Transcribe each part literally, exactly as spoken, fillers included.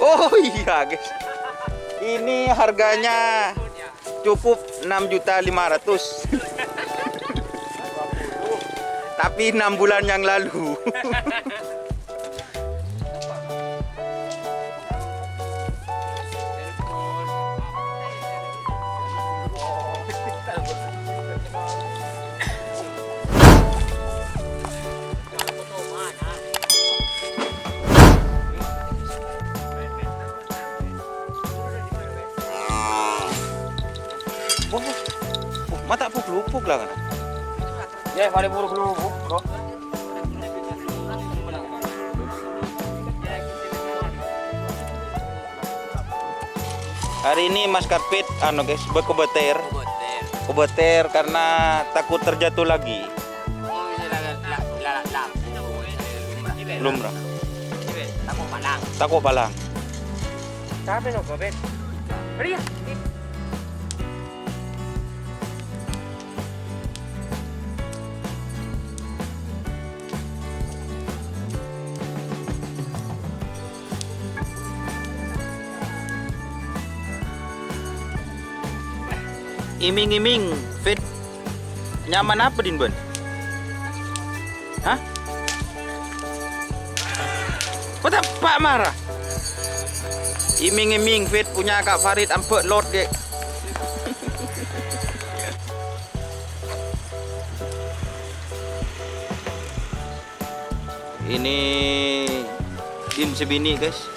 Oh iya, guys. Ini harganya cukup enam juta lima ratus. Tapi enam bulan yang lalu. Wah, wah. Wah, mata puk lupuk lah kan. Ya, paling buruk lupuk, bro. Hari ini Mas Karpet, anu, guys, berkobeter. Kobeter karena takut terjatuh lagi. Lumrah. Tako' palang. Capek, no, Gobet. Beri ya. Iming-iming, Fit. Nyaman apa, Din, Bun? Hah? Kok teppa' mara? Iming-iming, Fit, punya Kak Farid, ambek lot, Dek. Ini Din sè binè', guys.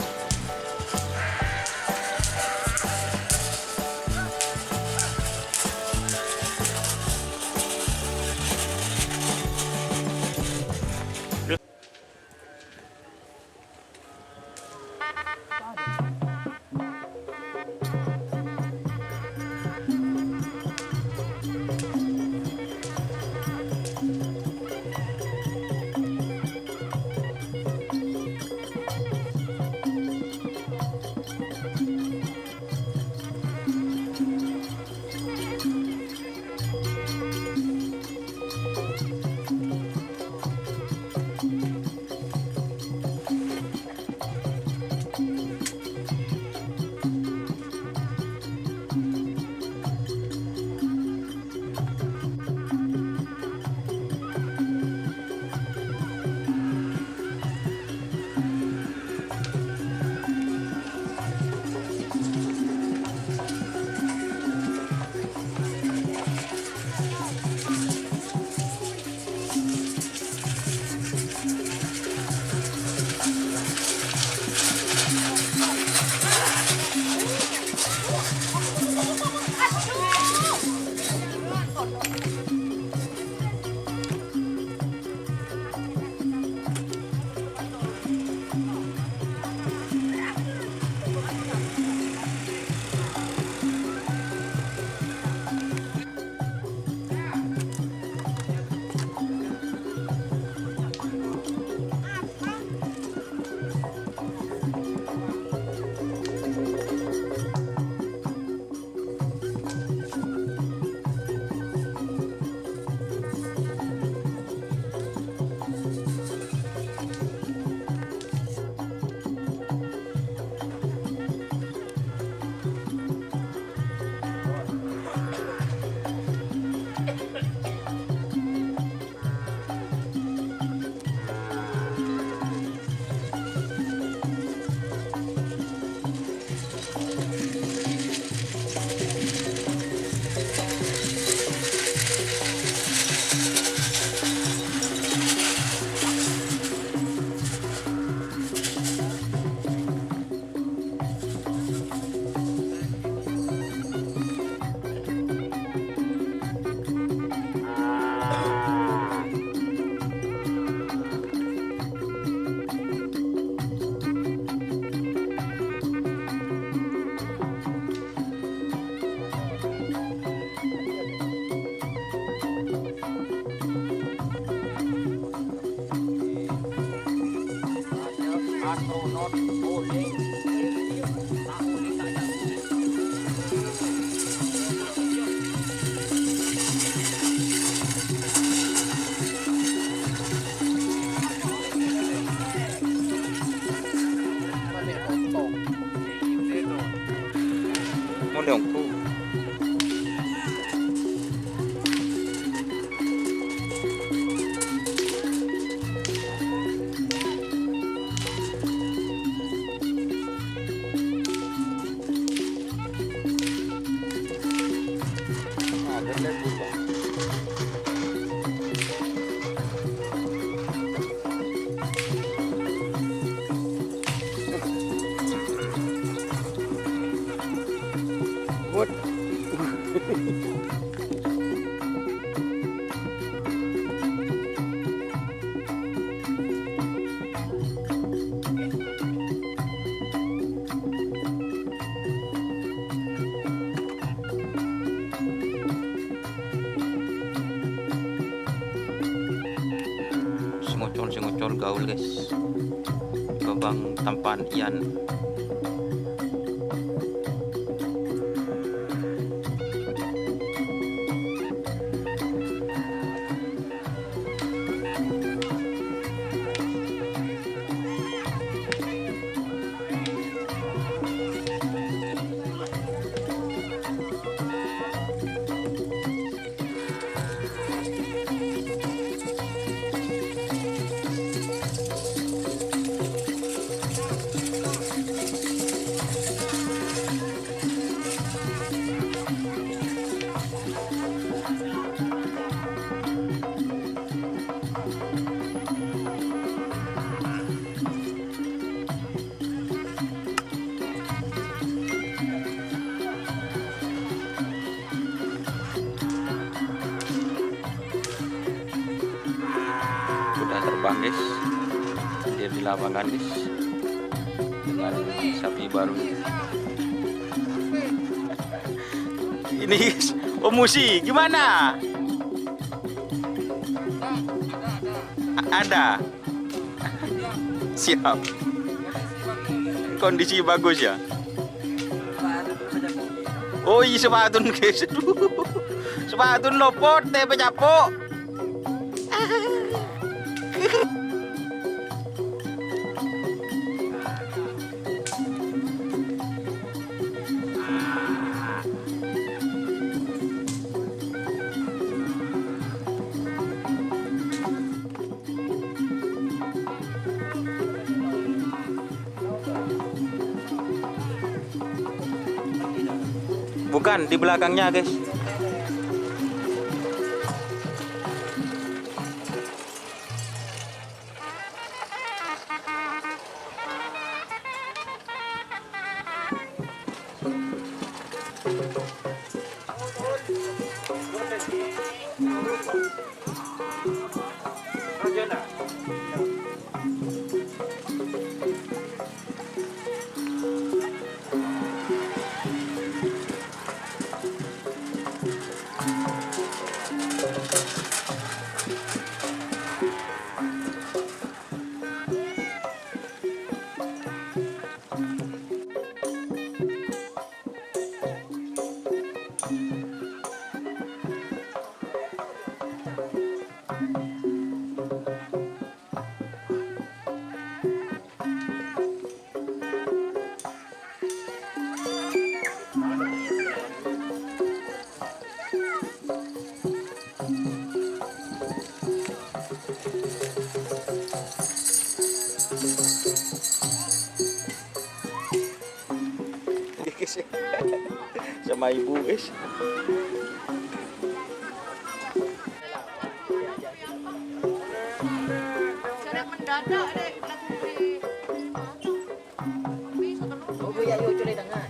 Sè ngocol, sè ngocol gaul, guys. Bâbâng tampa'an Ian. Kuda terbang, guys. Dia di lapangan, guys. Dengan sapi baru. Ini, guys. Oh, Musi, gimana? A-, ada. Siap. Kondisi bagus, ya. Oh, iyâ, sepatun, guys. Aduh. Sepatun lopot, tèpè capok. Bukan, di belakangnya, guys. Sama ibu, guys. Jarak mendadak, Dek. Oh, Bu, ya, yuk, curi tengah.